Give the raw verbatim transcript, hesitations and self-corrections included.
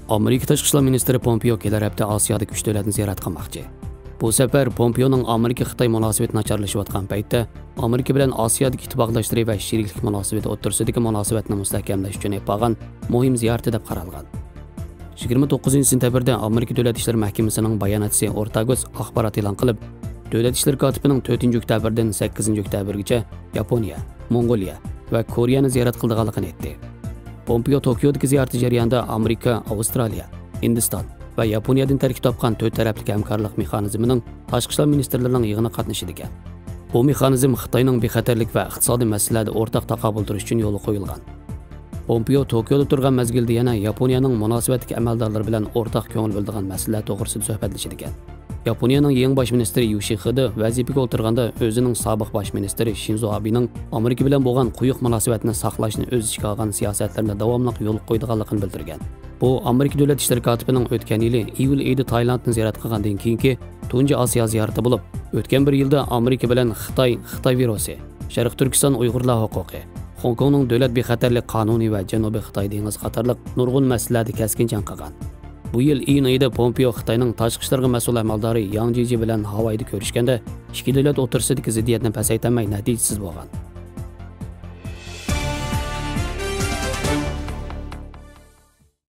ئامېرىكا تاشقى ئىشلار مىنىستىرى پومپېئو كېلەر ھەپتە ئاسىيادىكى ئۈچ دۆلەتنى زىيارەت قىلماقچى. بۇ سەپەر پومپېئونىڭ ئامېرىكا-خىتاي مۇناسىۋىتى ناچارلىشىۋاتقان پەيتتە ئامېرىكا بىلەن ئاسىيادىكى ئىتتىپاقداشلىرى ۋە شېرىكلىك مۇناسىۋىتى ئوتتۇرىسىدىكى مۇناسىۋەتنى مۇستەھكەملەش ئۈچۈن ئېلىپ بارغان مۇھىم زىيارىتى دەپ قارالغان. يىگىرمە توققۇزىنچى سېنتەبىردە ئامېرىكا دۆلەت ئىشلىرى مەھكىمىسىنىڭ باياناتچىسى ئورتاگوس ئاخبارات ئېلان قىلىپ، دۆلەت ئىشلىرى كاتىپىنىڭ تۆتىنچى ئۆكتەبىردىن سەككىزىنچى ئۆكتەبىرگىچە ياپونىيە، موڭغۇلىيە ۋە كورېيەنى زىيارەت قىلىدىغانلىقىنى ئېيتتى. پومپېئو توكيودىكى زىيارىتى جەريانىدا ئامېرىكا، ئاۋسترالىيە، ھىندىستان ۋە ياپونىيەدىن تەركىب تاپقان تۆت تەرەپلىك ھەمكارلىق مېخانىزمىنىڭ تاشقى ئىشلار مىنىستىرلىرىنىڭ يىغىنىغا قاتنىشىدىكەن. بۇ مېخانىزم خىتاينىڭ بىخەتەرلىك ۋە ئىقتىسادىي مەسىلىلەردە ئورتاق تاقابىل تۇرۇش ئۈچۈن يولغا قويۇلغان. پومپېئو توكيودا تۇرغان مەزگىلدە يەنە ياپونىيەنىڭ مۇناسىۋەتلىك ئەمەلدارلىرى بىلەن ئورتاق كۆڭۈل بۆلىدىغان مەسىلىلەر توغرىسىدا سۆھبەتلىشىدىكەن. ياپونىيەنىڭ يېڭى باش مىنىستىرى يوشىخىدې ۋەزىپىگە ئولتۇرغاندا ئۆزىنىڭ سابىق باش مىنىستىرى شىنزو ئابېنىڭ ئامېرىكا بىلەن بولغان قويۇق مۇناسىۋەتنى ساقلاشنى ئۆز ئىچىگە ئالغان سىياسەتلىرىنى داۋاملىق يولغا قويىدىغانلىقىنى بىلدۈرگەن. بۇ ئامېرىكا دۆلەت ئىشلىرى كاتىپىنىڭ ئۆتكەن يىلى ئىيۇل ئېيىدا تايلاندنى زىيارەت قىلغاندىن كېيىنكى تۇنجى ئاسىيا زىيارىتى بولۇپ، ئۆتكەن بىر يىلدا ئامېرىكا بىلەن خىتاي، خىتاي ۋىرۇسى، شەرقىي تۈركىستان ئۇيغۇرلار ھوقۇقى، خوڭكوڭنىڭ دۆلەت بىخەتەرلىك قانۇنى ۋە جەنۇبىي خىتاي دېڭىزى قاتارلىق نۇرغۇن مەسىلىلەردە كەسكىن جەڭ قىلغان. بۇ يىل ئىيۇن ئېيىدا پومپېئو خىتاينىڭ تاشقى ئىشلارغا مەسئۇل ئەمەلدارى ياڭ جيېجي بىلەن ھاۋايدا كۆرۈشكەندە، ئىككى دۆلەت ئوتتۇرىسىدىكى زىددىيەتنى پەسەيتەلمەي نەتىجىسىز بولغان.